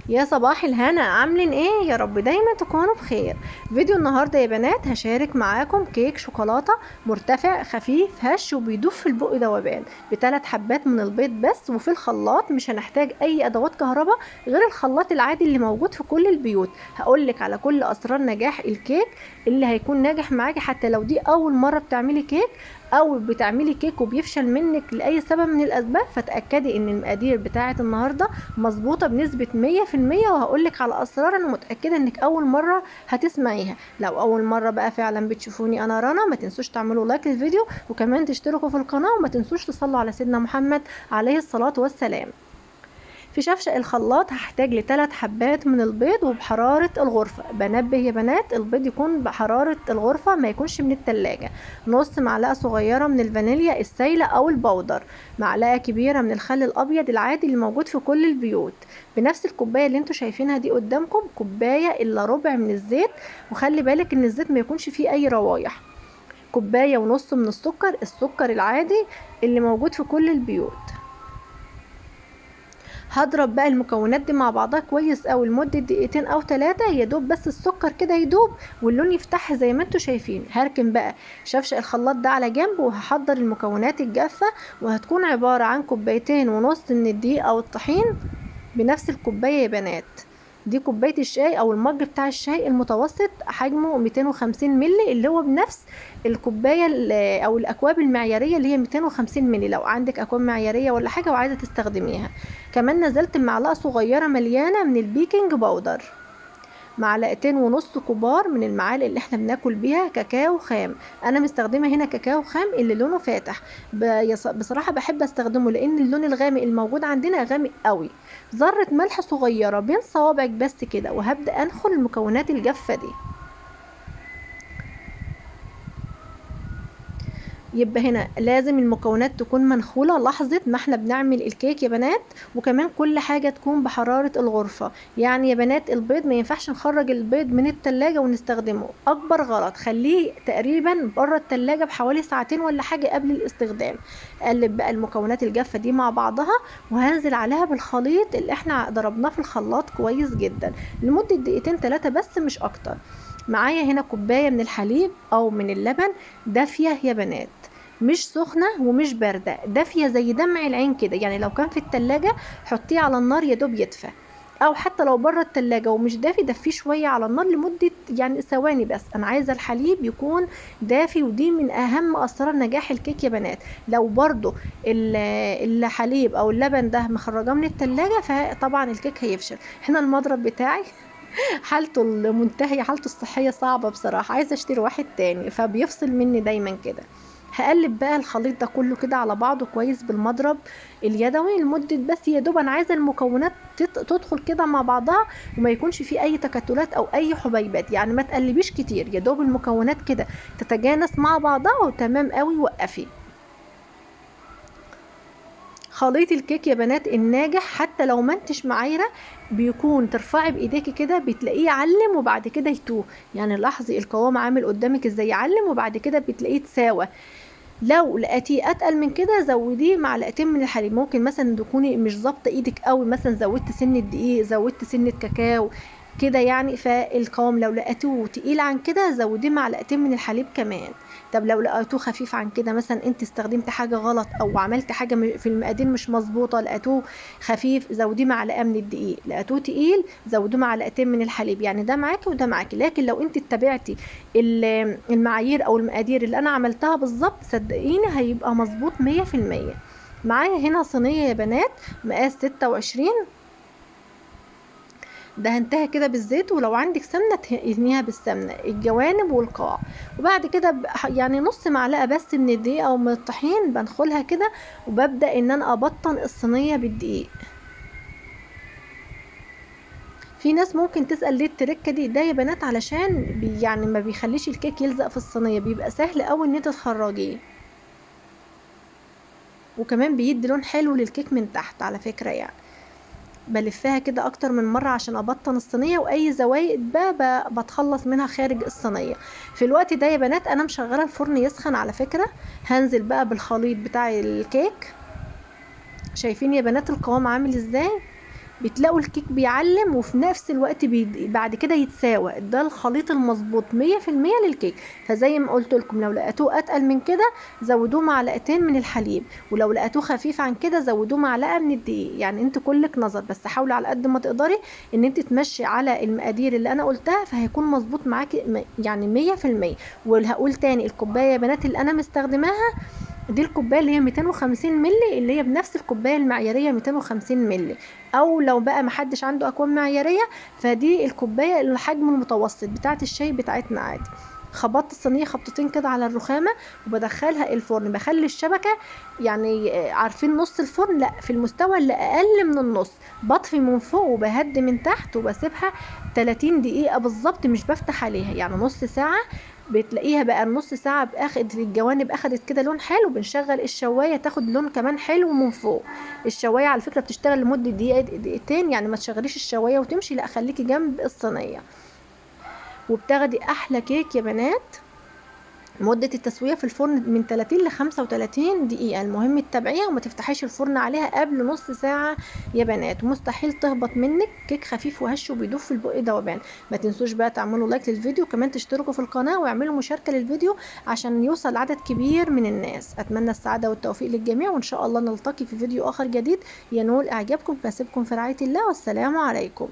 يا صباح الهنا، عاملين ايه؟ يا رب دايما تكونوا بخير. فيديو النهارده يا بنات هشارك معاكم كيك شوكولاتة مرتفع خفيف هش وبيدوب في البق ذوبان بثلاث حبات من البيض بس، وفي الخلاط. مش هنحتاج اي ادوات كهرباء غير الخلاط العادي اللي موجود في كل البيوت. هقولك على كل اسرار نجاح الكيك اللي هيكون ناجح معاكي حتى لو دي اول مرة بتعملي كيك او بتعملي كيك وبيفشل منك لاي سبب من الاسباب، فتاكدي ان المقادير بتاعه النهارده مظبوطة بنسبة 100%. وهقولك على اسرار انا متاكدة انك اول مرة هتسمعيها. لو اول مرة بقى فعلا بتشوفوني انا رنا، ما تنسوش تعملوا لايك للفيديو وكمان تشتركوا في القناة، وما تنسوش تصلوا على سيدنا محمد عليه الصلاة والسلام. في شفشق الخلاط هحتاج لثلاث حبات من البيض وبحرارة الغرفة. بنبه يا بنات، البيض يكون بحرارة الغرفة ما يكونش من التلاجة. نص معلقة صغيرة من الفانيليا السايلة او البودر، معلقة كبيرة من الخل الابيض العادي اللي موجود في كل البيوت، بنفس الكوباية اللي انتوا شايفينها دي قدامكم، كوباية الا ربع من الزيت، وخلي بالك ان الزيت ما يكونش فيه اي روايح. كوباية ونص من السكر، السكر العادي اللي موجود في كل البيوت. هضرب بقى المكونات دي مع بعضها كويس قوي لمدة دقيقتين او 3، يا دوب بس السكر كده يدوب واللون يفتح زي ما انتوا شايفين. هركن بقى شفشق الخلاط ده على جنب، وهحضر المكونات الجافه، وهتكون عبارة عن كوبايتين ونص من الدقيق او الطحين بنفس الكوباية يا بنات. دي كوباية الشاي او المج بتاع الشاي المتوسط حجمه 250 مللي، اللي هو بنفس الكوباية او الاكواب المعياريه اللي هي 250 مللي، لو عندك اكواب معياريه ولا حاجة وعايزه تستخدميها. كمان نزلت معلقه صغيرة مليانة من البيكنج باودر، معلقتين ونص كبار من المعالق اللي احنا بناكل بيها كاكاو خام. انا مستخدمة هنا كاكاو خام اللي لونه فاتح، بصراحة بحب استخدمه لان اللون الغامق الموجود عندنا غامق قوي. ذره ملح صغيرة بين صوابعك بس كده، وهبدا انخل المكونات الجافه دي. يبقى هنا لازم المكونات تكون منخولة لحظة ما احنا بنعمل الكيك يا بنات، وكمان كل حاجة تكون بحرارة الغرفة. يعني يا بنات البيض ما ينفعش نخرج البيض من التلاجة ونستخدمه، اكبر غلط. خليه تقريبا بره التلاجة بحوالي ساعتين ولا حاجة قبل الاستخدام. اقلب بقى المكونات الجافة دي مع بعضها، وهنزل عليها بالخليط اللي احنا ضربناه في الخلاط كويس جدا لمدة دقيقتين 3 بس مش اكتر. معايا هنا كوباية من الحليب او من اللبن دافية يا بنات، مش سخنة ومش باردة، دافية زي دمع العين كده. يعني لو كان في التلاجة حطيه على النار يا دوب يدفى، او حتى لو بره التلاجة ومش دافي دفيه شوية على النار لمدة يعني ثواني بس. انا عايزة الحليب يكون دافي، ودي من اهم اسرار نجاح الكيك يا بنات. لو برضو الحليب او اللبن ده مخرجاه من التلاجة فطبعا الكيك هيفشل. هنا المضرب بتاعي حالته المنتهية، حالته الصحية صعبة بصراحة، عايزة اشتري واحد تاني فبيفصل مني دايما كده. هقلب بقى الخليط ده كله كده على بعضه كويس بالمضرب اليدوي لمدة بس يا دوب انا عايزة المكونات تدخل كده مع بعضها وما يكونش فيه اي تكتلات او اي حبيبات. يعني ما تقلبيش كتير، يا دوب المكونات كده تتجانس مع بعضها وتمام قوي. وقفي خليط الكيك يا بنات الناجح حتى لو ما انتش معايره بيكون ترفعي بايديكي كده بتلاقيه يعلم وبعد كده يتوه. يعني لاحظي القوام عامل قدامك ازاي، يعلم وبعد كده بتلاقيه تساوى. لو لقيتيه اتقل من كده زوديه معلقتين من الحليب. ممكن مثلا تكوني مش ظابطة ايدك قوي، مثلا زودت سنة دقيق، زودت سنة كاكاو كده يعني، فالقوام لو لقيتوه تقيل عن كده زوديه معلقتين من الحليب كمان. طب لو لقيتوه خفيف عن كده، مثلا انت استخدمت حاجة غلط او عملت حاجة في المقادير مش مظبوطة، لقيتوه خفيف زوديه معلقه من الدقيق، لقيتوه تقيل زوديه معلقتين من الحليب. يعني ده معاكي وده معاكي. لكن لو انت اتبعتي المعايير او المقادير اللي انا عملتها بالظبط صدقيني هيبقى مظبوط 100%. معايا هنا صينية يا بنات مقاس 26، دهنتها كده بالزيت، ولو عندك سمنه تدهنيها بالسمنه الجوانب والقاع. وبعد كده يعني نص معلقه بس من الدقيق او من الطحين بنخلها كده، وببدا ان انا ابطن الصينية بالدقيق. في ناس ممكن تسال ليه التركة دي؟ ده يا بنات علشان يعني ما بيخليش الكيك يلزق في الصينية، بيبقى سهل قوي ان انت تخرجيه، وكمان بيدي لون حلو للكيك من تحت على فكرة. يعني بلفها كده اكتر من مرة عشان ابطن الصينية، واي زوايد بقى بتخلص منها خارج الصينية. في الوقت ده يا بنات انا مشغله الفرن يسخن على فكرة. هنزل بقى بالخليط بتاع الكيك. شايفين يا بنات القوام عامل ازاي؟ بتلاقوا الكيك بيعلم وفي نفس الوقت بعد كده يتساوى. ده الخليط المظبوط 100% للكيك. فزي ما قلت لكم لو لقيتوه اتقل من كده زودوه معلقتين من الحليب، ولو لقيتوه خفيف عن كده زودوه معلقه من الدقيق. يعني انت كلك نظر، بس حاولي على قد ما تقدري ان انت تمشي على المقادير اللي انا قلتها، فهيكون مظبوط معاكي يعني 100%. وهقول تاني الكوباية يا بنات اللي انا مستخدماها دي الكوباية اللي هي 250 ملي، اللي هي بنفس الكوباية المعياريه 250 ملي، او لو بقى محدش عنده اكواب معياريه فدي الكوباية الحجم المتوسط بتاعه الشاي بتاعتنا عادي. خبطت الصينية خبطتين كده على الرخامه وبدخلها الفرن، بخلي الشبكة يعني عارفين نص الفرن، لا في المستوى اللي اقل من النص، بطفي من فوق وبهدي من تحت، وبسيبها 30 دقيقة بالظبط، مش بفتح عليها، يعني نص ساعة. بتلاقيها بقى النص ساعة باخد الجوانب اخدت كده لون حلو، بنشغل الشوايه تاخد لون كمان حلو من فوق. الشوايه على فكرة بتشتغل لمدة دقيقة دقيقتين، يعني ما تشغليش الشوايه وتمشي، لا خليكي جنب الصينية، وبتاخدي احلى كيك يا بنات. مدة التسوية في الفرن من 30 ل 35 دقيقة، المهم تتابعيها وما تفتحيش الفرن عليها قبل نص ساعة يا بنات، مستحيل تهبط منك. كيك خفيف وهش وبيدوب في البق دوبان. ما تنسوش بقى تعملوا لايك للفيديو، كمان تشتركوا في القناة واعملوا مشاركة للفيديو عشان يوصل عدد كبير من الناس. اتمنى السعادة والتوفيق للجميع، وان شاء الله نلتقي في فيديو اخر جديد ينول اعجابكم. بسيبكم في رعاية الله، والسلام عليكم.